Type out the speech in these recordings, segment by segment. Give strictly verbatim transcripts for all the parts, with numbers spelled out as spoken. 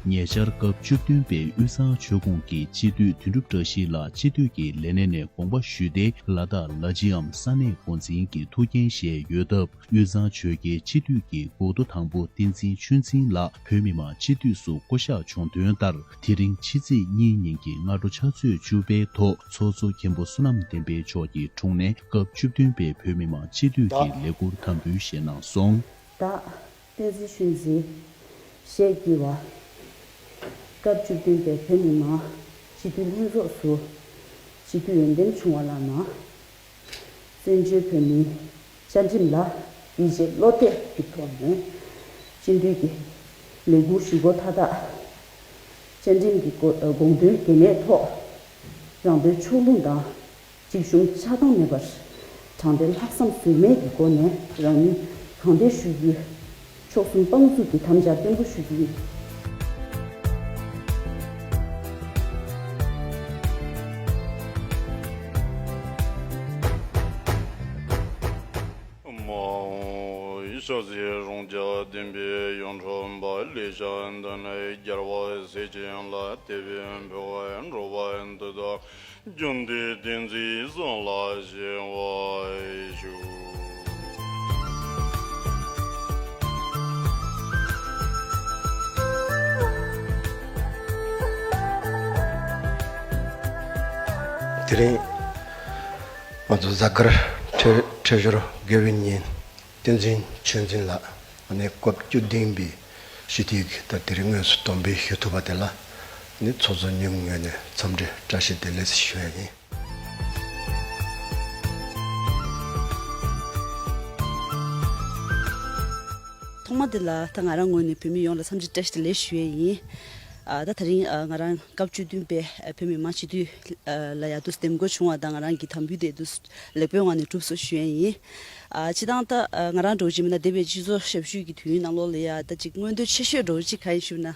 ཉེ་ཆར་སྐབས་བཅུ་བདུན་པའི་དབུས་གཙང་ཆོས་ཁོངས་ཀྱི་སྤྱི་འཐུས་དོན་གྲུབ་བཀྲ་ཤིས་ལགས་སྤྱི་འཐུས་ཀྱི་ལས་གནས་ནས་དགོངས་པ་ཞུས་ཏེ། ལ་དྭགས་ལ་ཇི་འམ་ས་གནས་འགོ་འཛིན་གྱི་ཐུགས་འགན་བཞེས་ཡོད་སྟབས། དབུས་གཙང་ཆོལ་ཁའི་སྤྱི་འཐུས་ཀྱི་འགོ་ཐོག་དང་པོ་བསྟན་འཛིན་ཆོས་འཛིན་ལགས་བོད་མི་མང་སྤྱི་འཐུས་སུ་བསྐོ་གཞག་བྱུང་དོན་ལྟར། དེ་རིང་ཕྱི་ཚེས་གཉིས་ཉིན་གྱི་སྔ་དྲོ་ཕྱག་ཚོད་བཅུ་པའི་ཐོག་ཚོགས་གཙོ་མཁན་པོ་བསོད་ནམས་བསྟན་འཕེལ་མཆོག་གི་དྲུང་ནས་སྐབས་བཅུ་བདུན་པའི་བོད་མི་མང་སྤྱི་འཐུས་ཀྱི་ལས་འཁུར་དམ་འབུལ་བཞེས་གནང་སོང་། བདག་བསྟན་འཛིན་ཆོས་འཛིན་ཞེས་བགྱི་བ། སྐབས་བཅུ་བདུན་པའི་བོད་མི་མང་སྤྱི་འཐུས་ལྷན་ཚོགས་སུ་སྤྱི་འཐུས་འོས་འདེམས་བྱུང་བ་ལགས་ན། བཙན་བྱོལ་བོད་མིའི་བཅའ་ཁྲིམས་ལ་ཡིད་ཆེས་བློ་གཏད་ཀྱི་ཐོག་ནས་སྤྱི་འཐུས་ཀྱི་ལས་འཁུར་ཞུ་སྒོ་མཐའ་དག་བཅའ་ཁྲིམས་ཀྱི་དགོངས་དོན་གལ་གནད་ཐོག་རང་དོན་ཕྱོགས་ལྷུང་དང་། སྒྲིག་གཞུང་ཆགས་སྡང་མེད་པར་དྲང་བདེན་ལྷག་བསམ་ཟོལ་མེད་ཀྱི་སྒོ་ནས་རང་ནུས་གང་ཐོན་ཞུ་རྒྱུའི་མཆོག་གསུམ་དཔང་བཙུགས་ཀྱི་དམ་བཅའ་བརྟན་པོ་ཞུ་རྒྱུ་ཡིན། མ་འོངས་ཤ་ཟའི་རོང་བྱ་ལྡན་པའི་ཡོངས་གྲགས་པ་ལེགས་བྱ་འདི་ནི་རྒྱལ་བ་སྲས་བཅས་ལ་དད་པས་འབུལ་བར་འགྲོ་བ་འདི་དག་རྒྱུ་འདི་བསྟན་འཛིན་བཟང་ལ་བཞེས་པར་ཞུ། དེ་རིང་ང་ཚོ་གཟའ་སྐར་འཕྲད་འཕྲད་སྦྱོར་དགེ་བའི་ཉིན། བསྟན་འཛིན་ཆོས་འཛིན་ལགས་ཨ་ནི་སྐབས་བཅུ་བདུན་པའི་སྤྱི་འཐུས་ཀྱི་ད་དེ་རིང་དངོས་སུ་གདོང་འབུལ་ཞུ་ཐུབ་པ་དེ་ལ་ཨ་ནི་ཚོགས་གཙོ་མཉམ་ངོས་ནས་འཚམས་འདྲི་བཀྲ་ཤིས་བདེ་ལེགས་ཞུ་ཡ་ཡིན། ཐོག་མ་དེ་ལ་ད་ང་རང་ངོས་ནས་བོད་མི་ཡོངས་ལ་འཚམས་འདྲི་བཀྲ་ཤིས་བདེ་ལེགས་ཞུ་ཡས་ཡིན། ཨ་ད་དེ་རིང་ཨ་ང་རང་སྐབས་བཅུ་བདུན་པའི་ཨ་བོད་མི་མང་སྤྱི་འཐུས་ཨ་ལ་ཡ་དུས་འདེམས་བསྐོ་བྱུང་བ་དང་ང་རང་གི་དམ་འབུལ་དེ་དུས་ལེགས་པོའི་ངང་ནས་གྲུབ་སོང་ཞུ་ཡས་ཡིན། ཨ་སྤྱིར་བཏང་ད་ཨ་ང་རང་འདྲ་བོ་ཅིག་མིན་ན་འདས་པའི་སྤྱི་ཚོགས་ཞབས་ཞུའི་གི་དུས་ཡུན་ནང་ལོགས་ལ་ཡ་ད་ཅིག་མངོན་འདོད་ཆེ་ཤོས་འདྲ་བོ་ཅིག་གང་ཡིན་ཞུ་ན།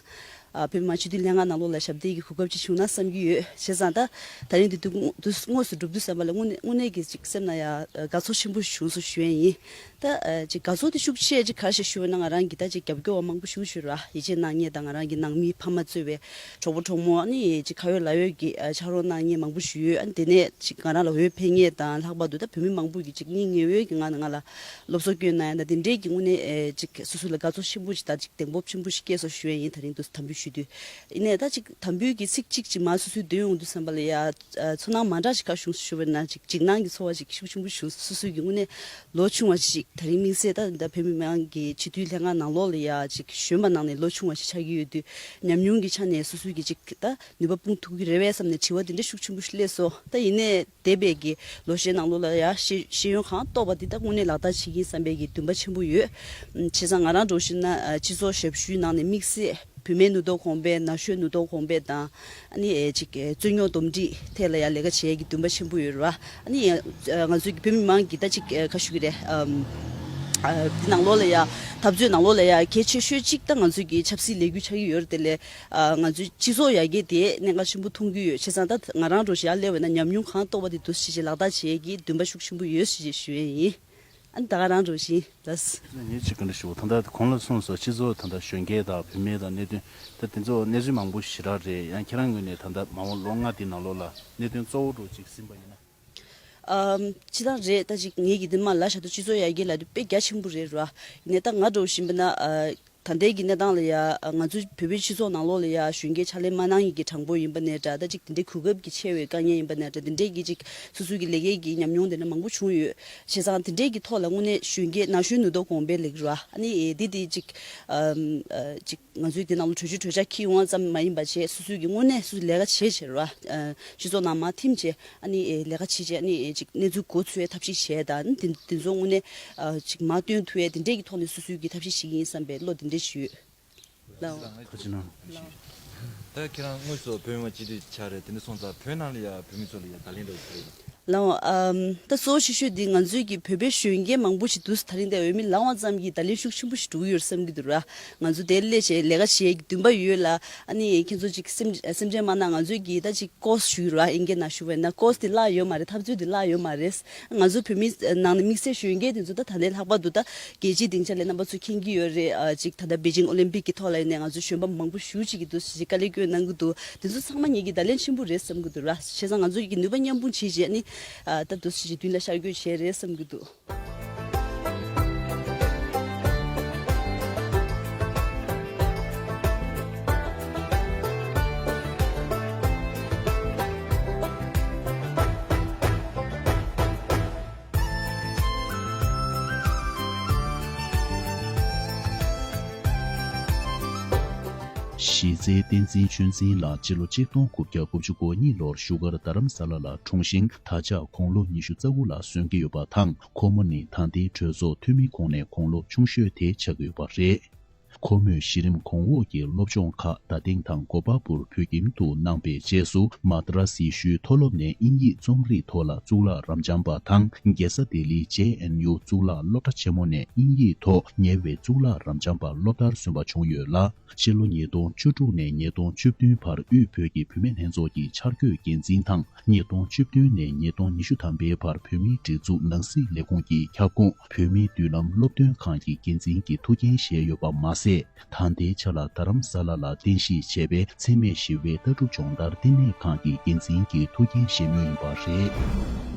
ཨ་བོད་མི་མང་སྤྱི་འཐུས་ལྷན་ཁང་ནང་ལོགས་ལ་ཞབས་འདེགས་ཀྱི་གོ་སྐབས་ཅིག་བྱུང་ན་བསམ་གྱི་ཡོད། བྱས་ཙང་ད་དེ་རིང་འདི་དུས་དུས་དངོས་སུ་འགྲུབ་དུས་ཙམ་པ་ལ་དངོས་གནས་དངོས་གནས་ཀྱི་ཅིག་སེམས་ན་ཡ་དགའ་ཚོར་ཆེན་པོ་བྱུང་སོང་ཞུ་ཡས་ཡིན། ད་ཨ་ཅིག་དགའ་ཚོར་དེ་ཤུགས་ཆེ་ཅིག་ག་རེ་ཞིག་ཞུ་བ་ན་ང་རང་གི་ད་ཅིག་རྒྱབ་སྐྱོར་བ་མང་པོ་ཞིག་ཞུ་ར་ཡིད་ཆེས་གནང་མཁན་དང་ང་རང་གི་ནང་མི་ཕ་མ་གཙོས་པའི་གྲོགས་པོ་གྲོགས་མོ་ཨ་ནི་ཅིག་ཁ་ཡོད་ལག་ཡོད་ཀྱི་ཨ་ཕྱག་རོགས་གནང་མཁན་མང་པོ་ཞིག་ཡོད། ཨ་ནི་དེ་ནས་ཅིག་ང་རང་ལ་འོས་འཕེན་མཁན་དང་ལྷག་པར་དུ་ད་བོད་མི་མང་པོ་གི་ཅིག་སྙིང་ཉེ་བོའི་གི་ངང་ནས་ང་ལ་སློབ་གསོ་སྐྱོན་གནང་ཡ་ད་དེ་འདྲའི་གི་དངོས་གནས་ཨེ་ཅིག་སོ་སོ་ལ་དགའ་ཚོར་ཆེན་པོ་ཅིག་དང་ཅིག་གདེང་སྤོབས་ཆེན་པོ་ཞིག་སྐྱེས་སོང་ཞུ་ཡས་ཡིན། ད་རིང་དུ་དམ་འབུལ་ཞུ་དུས་ཡིན་ནའི་ད་ཅིག་དམ་འབུལ་གྱི་ཚིག་གཅིག་ཅིག་མར་སོ་སོའི་འདོན་ཡོང་དུས་ཙམ་པ་ལ་ཡ་ཨ་ཚོར་སྣང་མ་འདྲ་ཞིག་ག་བྱུང་སོང་ཞུ་བ་ན་ཅིག་འཇིགས་སྣང་གི་ཚོར་བ་ཅིག་ཤུགས་ཆེན་པོ་བྱུང་། སོ་སོའི་གི་དངོས་གནས་ལོ་ཆུང་བ་ཞིག་ད་རིང་དམིགས་བསལ་ད་ད་བོད་མི་མང་གི་སྤྱི་འཐུས་ལྷན་ཁང་ནང་ལོགས་ལ་ཡ་ཅིག་གཞོན་པ་ནང་ནས་ལོ་ཆུང་བ་ཞིག་ཆགས་ཀྱི་ཡོད་དུས་ཉམས་མྱོང་གི་ཆ་ནས་སོ་སོའི་གི་ཅིག་ད་ནུས་པ་སྤུངས་ཐུབ་ཀྱི་རེད་པས་བསམ་ནས་དྲི་བ་དེ་འདྲ་ཤུགས་ཆེན་པོ་ཞིག་སླེབས་སོང་། ད་ཡིན་ནའི་འདས་པའི་གི་ལོ་ཤས་ནང་ལོགས་ལ་ཡ་ཤེས་ཤེས་ཡོན་གང་ཐོབ་པ་འདི་ད་དངོས་གནས་ལག་བསྟར་བྱེད་ཀྱི་ཡིན་བསམ་པའི་གི་འདུན་པ་ཆེན་པོ་ཡོད། ཨམ་བྱས་ཙང་ང་རང་འདྲ་བོ་ཞིག་ན་ཨ་སྤྱི་ཚོགས་ཞབས་ཞུའི་ནང་ནས་དམིགས་བསལ་བུད་མེད་ནུས་སྟོབས་གོང་སྤེལ་ན་གཞོན་ནུས་སྟོབས་གོང་སྤེལ་དང་ཨ་ནི་ཨེ་ཅིག་ཨེ་རྩོད་རྙོག་འདུམ་འགྲིག་ཐད་ལ་ཡ་ལས་ཀ་བྱེད་ཡས་ཀྱི་འདུན་པ་ཆེན་པོ་ཡོད་རེད་བ། ཨ་ནི་ཨ་ང་ཚོའི་གི་བོད་མི་མང་གི་ད་ཅིག་ཨེ་ག་ཞུ་གི་རེད། ཨམ་ཨ་འདི་ནང་ལོགས་ལ་ཡ་འཐབ་རྩོད་ནང་ལོགས་ལ་ཡ་གལ་ཆེ་ཤོས་ཅིག་ད་ང་ཚོའི་གི་ཆབ་སྲིད་ལས་འགུལ་ཆགས་ཀྱི་ཡོད་རེད། དེ་ལས་ཨ་ང་ཚོའི་སྤྱི་ཚོགས་ཡར་རྒྱས་དེ་གནད་འགག་ཆེན་པོ་མཐོང་གི་ཡོད། བྱས་ཙང་ད་ང་རང་འདྲ་བོ་ཞིག་ཡར་སླེབས་པ་ན་ཉམས་མྱོང་གང་རྟོགས་པ་དེ་འདུག་སེ་བྱས་ལག་བསྟར་བྱེད་ཡས་ཀྱི་འདུན་པ་ཤུགས་ཆེན་པོ་ཡོད་ཟེར་ཞུ་ཡས་ཡིན། ཨ་ནི་ད་ག་རང་འདྲ་བོ་ཞིག་ཡིན་ལགས། ངས་ཅིག་ག་འདྲ་ཞུ་བ་ད་ལྟ་གོང་ལ་གསུངས་སོང་། སྤྱི་ཚོགས་ད་ལྟ་གཞོན་སྐྱེས་དང་བུད་མེད་དང་གནད་དོན་ད་དེ་ཚོ་གནས་ཚུལ་མང་པོ་ཞེ་དྲག་རེད། ཡང་ཁྱེད་རང་ངོས་ནས་ད་ལྟ་མ་འོངས་ལོ་ལྔ་འདི་ནང་ལོགས་ལ་གནད་དོན་གཙོ་བོ་འདྲ་བོ་ཅིག་ཟིན་པ་ཡིན་ན། ཨམ་སྤྱིར་བཏང་རེད། ད་ཅིག་ངེད་ཀྱི་འདི་མ་ལབ་བཞག་དུས་སྤྱི་ཚོགས་ཡར་རྒྱས་ལབ་དུས་དཔེ་རྒྱ་ཆེན་པོ་རེད་ར། ཡིན་ནའི་ད་ང་འདྲ་བོ་ཞིག་ཡིན་པ་ན་ཨ་ད་ལྟའི་གི་གནས་སྟངས་ལ་ཡ་ཨ་ང་ཚོའི་བོད་པའི་སྤྱི་ཚོགས་ནང་ལོགས་ལ་ཡ་གཞོན་སྐྱེས་ཕྱག་ལས་མ་གནང་ཡས་ཀྱི་གྲངས་འབོར་ཡིན་པ་ནའི་འདྲ། ད་ཅིག་དེ་འདྲའི་གོ་སྐབས་ཀྱི་ཆེ་བའི་དཀའ་ངལ་ཡིན་པ་ནའི་འདྲ། དེ་འདྲའི་གི་ཅིག་སོ་སོའི་གི་ལས་ཀའི་གི་ཉམས་མྱོང་དེ་འདྲ་མང་པོ་བྱུང་ཡོད། བྱས་ཙང་དེ་འདྲའི་གི་ཐོག་ལ་དངོས་གནས་གཞོན་སྐྱེས་ན་གཞོན་ནུས་སྟོབས་གོང་འཕེལ་ལེགས་ར། ཨ་ནི་འདི་དེ་ཅིག་ཨམ་ཨ་ཅིག་ང་ཚོའི་དེ་ནང་ལ་གྲོས་ཆོད་གྲོས་འཆར་འཁྱེར་ཡོང་བ་ཙམ་མ་ཡིན་པ་བྱས་སོ་སོའི་གི་དངོས་གནས་སོ་སོའི་ལས་ཀ་བྱེད་བྱེད་ར། ཨ་སྤྱི་ཚོགས་ནང་མར་ཐིམ་བྱས་ཨ་ནི་ཨེ་ལས་ཀ་བྱེད་བྱས་ཨ་ནི་ཨེ་ཅིག་གནས་ཚུལ་གོ་ཚུད་ཡས་ཐབས་ཤེས་བྱས་དང་ཨ་ནི་དེ་དེ་ཚོ་དངོས་གནས་ཨ་ཅིག་མར་སྟོན་ཐུབ་ཡས་དེ་འདྲས་ཀྱི་ཐོག་ནས་སོ་སོའི་གི་ཐབས་ཤེས་བྱེད་ཀྱི་ཡིན་བསམ་པའི་བློ་དེ་འདྲས་ཞིག་ཡོད། ལགས། ཁ་ཅིག་ནང་ད་ཁྱེད་རང་དངོས་སུ་བོད་མི་མང་སྤྱི་འཐུས་ཆགས་རེད། དེ་འདྲ་སོང་ཙང་བོད་ནང་ལ་ཡ་བོད་མི་ཚོ་ལ་ཡ་བརྡ་ལན་འདྲ་བོ་ཞིག་རེད། ལགས་འོང་། ཨམ། ད་གཙོ་བོ་ཆེ་ཤོས་འདི་ང་ཚོའི་གི་བོད་པའི་གཞོན་སྐྱེས་མང་པོ་ཞིག་འདུག་ད་རིང་འདིར་འོས་མི་ལངས་པ་ཙམ་གྱིས་བརྡ་ལན་ཤུགས་ཆེན་པོ་ཞིག་འགྲོ་གི་ཡོད་བསམ་གྱི་འདུག་ར། ང་ཚོ་དེ་སླེབས་བྱས་ལས་ཀ་བྱེད་ཡས་ཀྱི་འདུན་པ་ཡོད་ལ། ཨ་ནི་ཁྱེད་ཚོ་ཅིག་སེམས་སེམས་ཁྲལ་མ་གནང་། ང་ཚོའི་གི་ད་ཅིག་ཀོར་སི་ཞུ་གི་ར། ཨིན་སྐད་ནང་ཞུ་བས་ན་ཀོར་སི་དེ་བརླག་ཡོད་མ་རེད། འཐབ་རྩོད་དེ་བརླག་ཡོད་མ་རེད། ང་ཚོ་བོད་མི་ནང་ནས་དམིགས་བསལ་གཞོན་སྐྱེས་དེ་ཚོ་ད་ད་ལྟའི་ལྷག་པར་དུ་ད་རྒྱལ་སྤྱིའི་སྡིངས་ཆ་ལ་རྣམ་པ་ཚོ་མཁྱེན་གྱི་ཡོད་རེད། ཨ། ཅིག་ད་ལྟ་པེ་ཅིང་ཨོ་ལིམ་པིག་གི་ཐོག་ལ་ཡིན་ནའི་ང་ཚོ་གཞོན་པ་མང་པོ་ཞེ་པོ་ཅིག་གིས་འདུག་སེ་དཀའ་ལས་བསྐྱོན་གནང་གི་འདུག་དེ་ཚོ་ཚང་མ་ངེད་ཀྱིས་བརྡ་ལན་ཆེན་པོ་རེད་བསམ་གྱི་འདུག་ར། བྱས་ཙང་ང་ཚོ་གི་ནུས་པ་མཉམ་སྤུངས་བྱས་བྱས་ཨ་ནི། ཨ། ད་འདུག་སེ་བྱས་མདུན་ལ་ཤར་སྐྱོད་བྱས་རེད་བསམ་གྱི་འདུག་གཞི་རྩའི་བསྟན་འཛིན་ཆོས་འཛིན་ལགས་སྤྱི་ལོ་གཅིག་སྟོང་དགུ་བརྒྱ་དགུ་བཅུ་གོ་གཉིས་ལོར་བཞུགས་སྒར་རྡ་རམ་ས་ལ་ལ་འཁྲུངས་ཤིང་། ད་ཆ་དགུང་ལོ་ཉི་ཤུ་རྩ་དགུ་ལ་སོན་གྱི་ཡོད་པ་དང་། ཁོ་མོ་ནི་ད་ལྟའི་གྲོས་ཚོགས་འཐུས་མི་ཁོངས་ནས་དགུང་ལོ་ཆུང་ཤོས་དེ་ཆགས་ཀྱི་ཡོད་པ་རེད། ཁོ་མོས་གཞི་རིམ་གོང་འོག་གི་སློབ་སྦྱོང་ཁག་རྡ་སྟེང་དང་གོ་པལ་པུར་བོད་ཁྱིམ་དུ་གནང་པའི་རྗེས་སུ། མ་དྲ་སི་ཡེ་ཤུའི་མཐོ་སློབ་ནས་དབྱིན་ཡིག་རྩོམ་རིག་ཐོག་ལ་གཙུག་ལག་རབ་འབྱམས་པ་དང་། རྒྱལ་ས་ལྡི་ལིའི་ཇེ་ཨེན་ཡུ་གཙུག་ལག་སློབ་གྲྭ་ཆེན་མོ་ནས་དབྱིན་ཡིག་ཐོག་ཉེ་བའི་གཙུག་ལག་རབ་འབྱམས་པ་སློབ་མཐར་སོན་པ་བྱུང་ཡོད་ལ། སྤྱི་ལོ་ཉིས་སྟོང་བཅུ་དྲུག་ནས་ཉིས་སྟོང་བཅུ་བདུན་བར་དབུས་བོད་ཀྱི་བུད་མེད་ལྷན་ཚོགས་ཀྱི་འཆར་འགོད་འགན་འཛིན་དང་། ཉིས་སྟོང་བཅུ་བདུན་ནས་ཉིས་སྟོང་ཉི་ཤུ་ཐམ་པའི་བར་བོད་མིའི་སྒྲིག་འཛུགས་ནང་སྲིད་ལས་ཁུངས་ཀྱི་ཁྱབ་ཁོངས་བོད་མིའི་མདུན་ལམ་སློབ་སྟོན་ཁང་གི་འགན་འཛིན་གྱི་ཐུགས་འགན་བཞེས་ཡོད་པ་མ་ཟད། ད་ལྟའི་ཆ་ལ་རྡ་རམ་ས་ལ་ལ་རྟེན་གཞི་བྱས་པའི་འཚེ་མེད་ཞི་བའི་ལྟ་གྲུབ་སྦྱོང་བརྡར་ལྟེ་གནས་ཁང་གི་འགན་འཛིན་གྱི་ཐུགས་འགན་བཞེས་མུས་ཡིན་པ་རེད།